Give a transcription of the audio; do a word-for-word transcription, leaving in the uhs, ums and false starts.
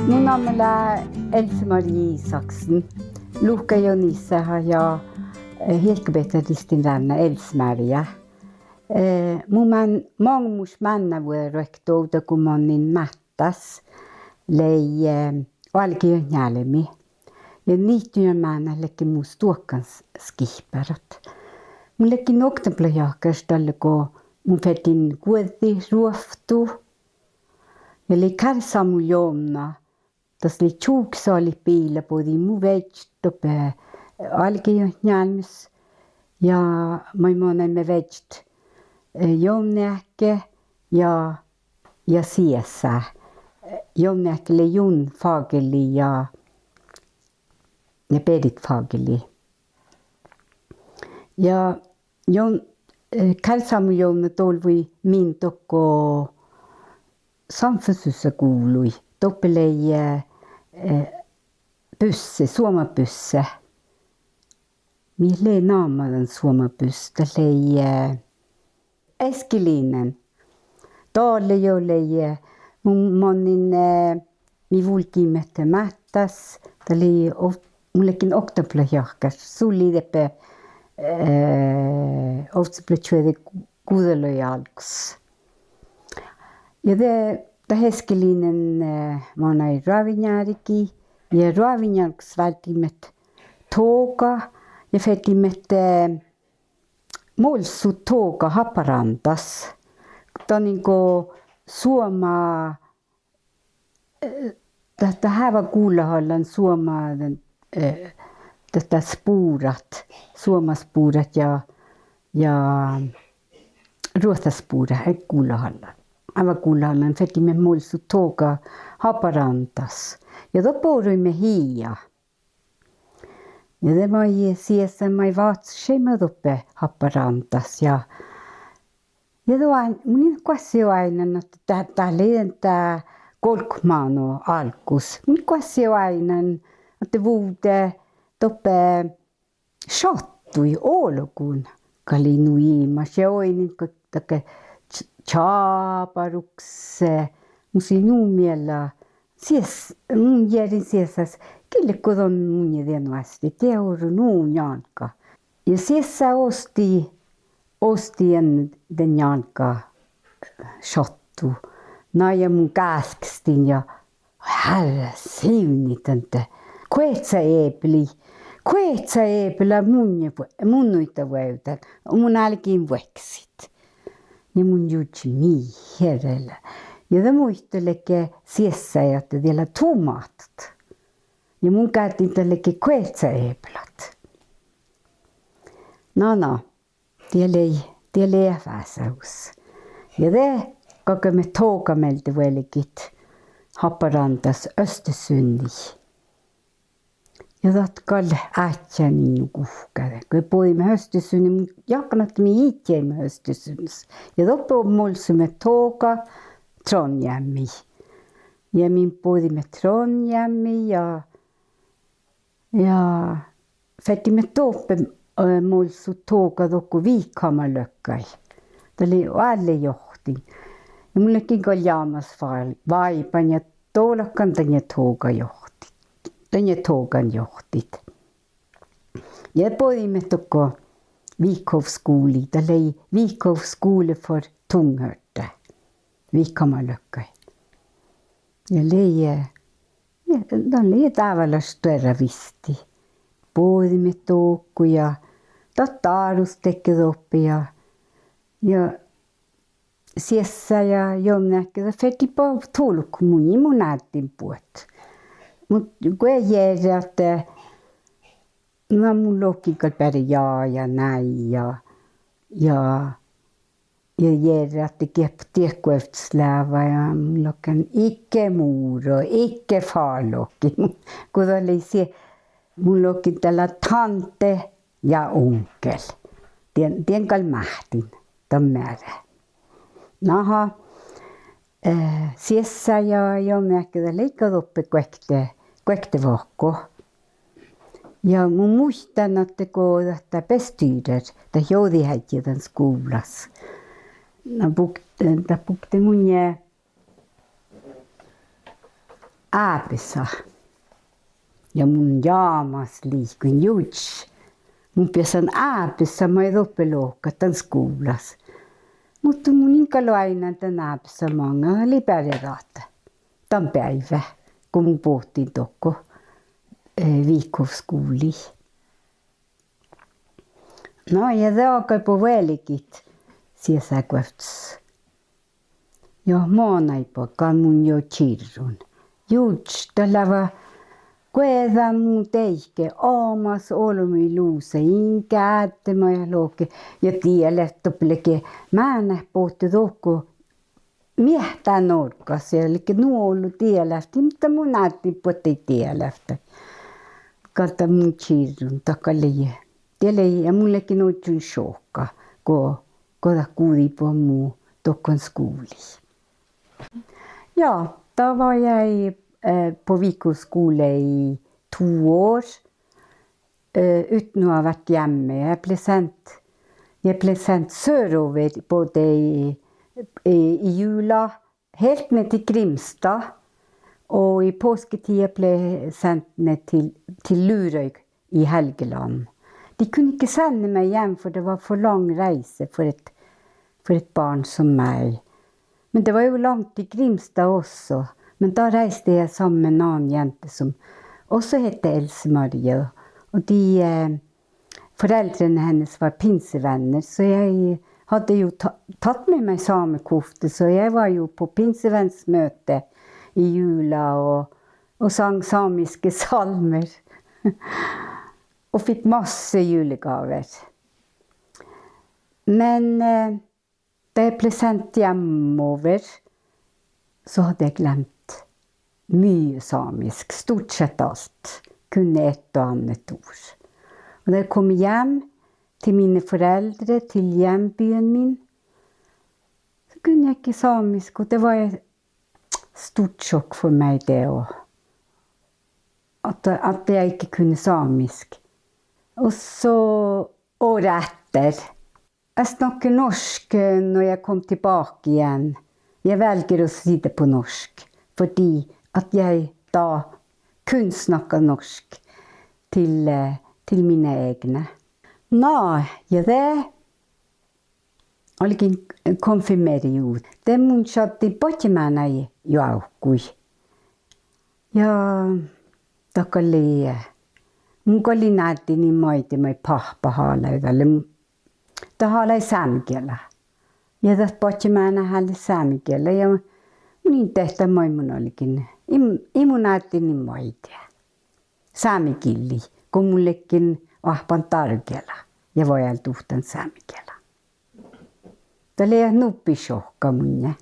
Mu namma lea Else Marie Isaksen, Luhká Jonissa ja, eh, Hiekkabettá Ristin ránnjá Else Marie. Eh, mu mán-, maŋimuš mánnávuođa ruoktot dovde go mannin Máttás lei, eh, oalggi jo njálmmi. Ja nittinuppelotnáid ledje mu stuokkanskihpárat. Mun ledjen oktanuppelotjahkásaš dalle go mun ferten guođđit ruovttu. Ja lei Kársámul Jovnna, das lei čuhkes oalit biila bođii mu viežžat doppe oalggi jo njálmmis. Ja maid manaimet viežžat, eh, Jovnneáhkki ja, ja Siesá. Jovnneáhkki lei Jun Fagerli ja, ja Berit Fagerli. Ja Jon-, eh, Kársámul Jovnna dolvui min dohko samféshusa guvlui. Doppe lei, eh, busse, suoma busse. Mii lei namuhan suoma busse, dat lei, eh, Eskilinen. Dalle jo lei, eh, mun mannin, eh, mii vulggiimet Máttás, dat lei o-, mun ledjen oktanuppelotjahkásaš, sul lei doppe, eh, ovccinuppelotčuođi guhttalogi álggos. Ja de, dat Eskilinen, eh, manai Roavi Njáriigi, ja Roavi Njáriigis válddiimet toga, ja fertiimet, eh, molsut toga Haparandás. Danin go Suoma, eh, dat, dat háva gulahallan Suoma, eh, dat, dat sporat, Suoma sporat ja, ja Ruohtá sporat, eh, gulahallan. Háva gulahallan fertiimet molsut toga Haparandás. Ja doppe oruimet hia. Ja de maid Siesá maid váccašeimmet doppe Haparandás ja, ja de oaidn-, mun in goassege oaidnán ahte dat, dat lei dat golgotmánu álggos. Mun in goassege oaidnán ahte vuvde doppe šattui olgun. Gal lei nu imaš ja oidnen go dakkár č-, čábarukse, mus lei nu miella Sies-, mun jearin Siesás: Gii lea go don munnje dien oastit, die orru nu njálgga? Ja Siesá ostii, ostii dan, dan njálggašattu. Na ja mun gávkkestin ja, Hearrá sivdni, dan de, guohcá eablii, guohcá eablá munnje vuo-, mun nuidda vuovdán. Mun álgen vuoksit. Ja mun jurddašin: Mii hearrá lea? Ja de muitte ledje Siesá ahte die lea tomátat. Ja mun gáttin dat ledje guohcá eablat. Na, na, die lei, die lei vásáhus. Ja de galggašeimmet toga mielde vuolgit Haparandás Östersundiin. Ja dat gal ádjánii nu guhká. Go bođiimet Östersundiin, mun jáhkán ahte mii idjeimmet Östersundas. Ja doppe molsseimmet toga Trondhjemmiin. Ja mii bođiimet Trondhjemmiin ja, ja fertiimet doppe, eh, molsut toga dohko Vikhamar luokkái. Dat lei oalle johtin. Ja mun ledjen gal jámas váiban ja dolgan dan toga johtit. Dan togan johtit. Ja bođiimet dohko Vikhov skole, dat lei Vikhov skole for tunghørte. Vikhamar luokkái. Ja lei, ja dat lei dávválaš stuorra visttii. Bođiimet dohko ja dat dárus dego doppe ja, ja Siesá ja Jovnneáhkki dat fertii ba-, dolokkot munnje mu náddin buot. Muhto go jearrat ahte, na, mun lohken gal beare ja ja nai ja, ja, ja jearrat ahte geat diet guovttas leat ja mun lohken: Ikke moro, ikke fálohki. Go dat lei sie-, mun lohken: Dat lea tante ja onkel. Dien, dien gal máhttin dan mearre. Naha, eh, Siesá ja Jovnneáhkki dat leigga doppe guokte, guokte vahku. Ja mun muittán ahte go dat bestyrer, dat jođiheaddji dan skuvllas, na buk-, dat bukte munnje ábesa. Ja mun jámas liikon jurddaš. Mun beasan ábesa maid doppe lohkat dan skuvllas. Muhto mun in gal oaidnán dan ábesa maŋŋá, dat lei beare dat. Dan beaivvi, go mun bohten dohko, eh, Vikov skuvlii. Na ja de galggai vuolgit sieságuovttos. Ja manaid bargga mun jo čirron. Jurddaš, dat lea va guođa mu deike, oamas olbmuid lusa, in gádde maid lohke. Ja diet leat doppe ledje mánát bohte dohko miehtá Norggas ja ledje nu ollu dievlávttii, muhto mun ádden buot daid dievlávttaid. Gal dat mun čirron, dat gal lei, dat lei, ja mun ledjen ožžon šohka go, go dat guđiibuot mu dohko skuvlii. Ja, da var jeg, eh, på Vikov skole i to år, eh, uten å ha vært hjemme. Jeg ble sendt, jeg ble sendt sørover både i, i, i jula, helt ned til Grimstad, og i påsketida ble jeg sendt ned til, til Lurøy i Helgeland. De kunne ikke sende meg hjem, for det var for lang reise for et, for et barn som meg. Men det var jo langt til Grimstad også. Men da reiste jeg sammen med en annen jente som også het Else Marie. Og de, eh, foreldrene hennes var pinsevenner, så jeg hadde jo ta-, tatt med meg samekofte, så jeg var jo på pinsevennsmøte i jula og, og sang samiske salmer. Og fikk masse julegaver. Men, eh, da jeg ble sendt hjemover, så hadde jeg glemt mye samisk, stort sett alt. Kunne et og annet ord. Og da jeg kom hjem til mine foreldre, til hjembyen min, så kunne jeg ikke samisk, og det var et stort sjokk for meg, det også. At, at jeg ikke kunne samisk. Og så året etter. Jeg snakker norsk, eh, når jeg kom tilbake igjen. Jeg velger å si det på norsk, fordi at jeg da kun snakker norsk til, eh, til mine egne. Na, ja de olin konfirmeret, juu. De mun šadden badjemánáide joavkkuid. Ja dat gal lei, mun gal in ádden maid, maid páhpa hálaid dalle. Dat hálaid sámegiela. Ja dat badjemánát hálit sámegiela. Ja mun in dihte maid mun olin. In, in mun ádden maid. Sámegillii, go mun ledjen oahppan dárgiela ja vajálduhtán sámegiela. Dat lea nubbi šohkka munnje.